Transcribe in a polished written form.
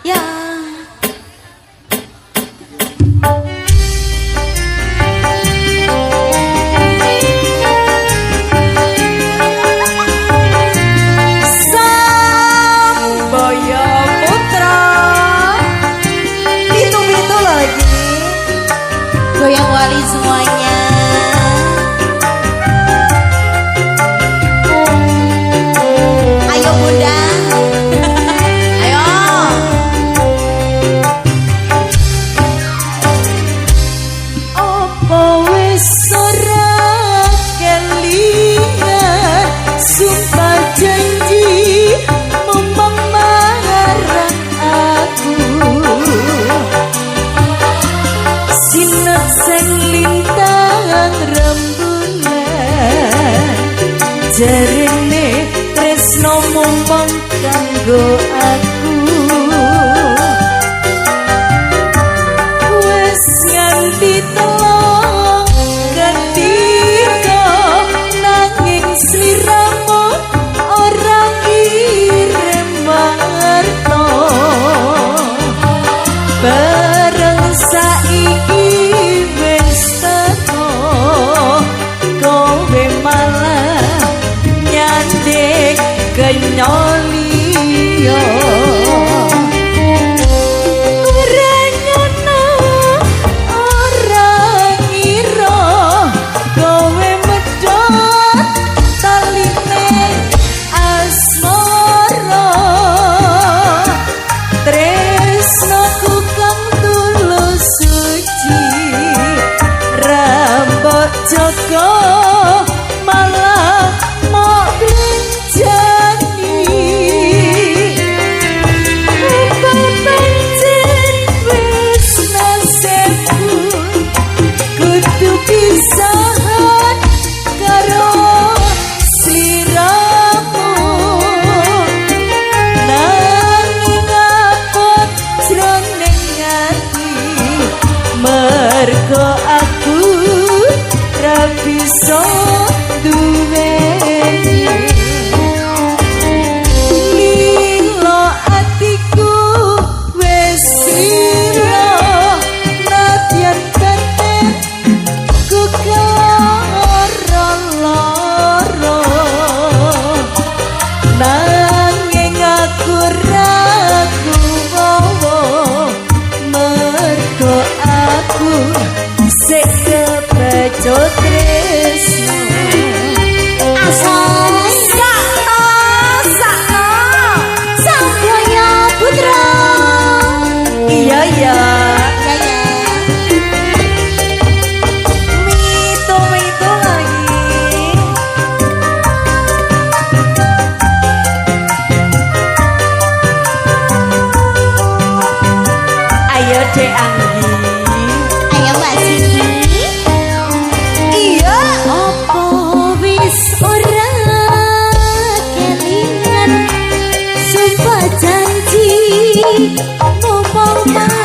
Ya. Samboyo Putra. Pitu-pitu lagi. Goyang wali semuanya. Ayo Bunda. Ayo. Opo wis ora kelingan sumpah janji mumpung marang aku sinep sing lintang rembulan jarene tresno mumpung kanggo aku wis nganti telung ketika nanging sliramu ora ngirim warta bareng saiki wis teko kowe malah nyandek kenyoliyo. Ora nyono, ora ngira kowe medhot taline asmara tresnoku kang tulus suci rambut jaga malah mok glenjani. Apa pancen wis nasibku kudu pisahan karo sliramu nanging abot jroning ati mergo aku ra bisa duweni lilo atiku wis lilo nadyan batin ku keloro-loro nanging aku ra kuwowo mergo aku sik kepecut tresno. Asal sakno sakno Samboyo Putra. Iya iya. Ya ya. Mito mito lagi. Ayo Dek Anggi. Ayo Mbak Siti. Iya. Opo wis ora kelingan sumpah janji mumpung.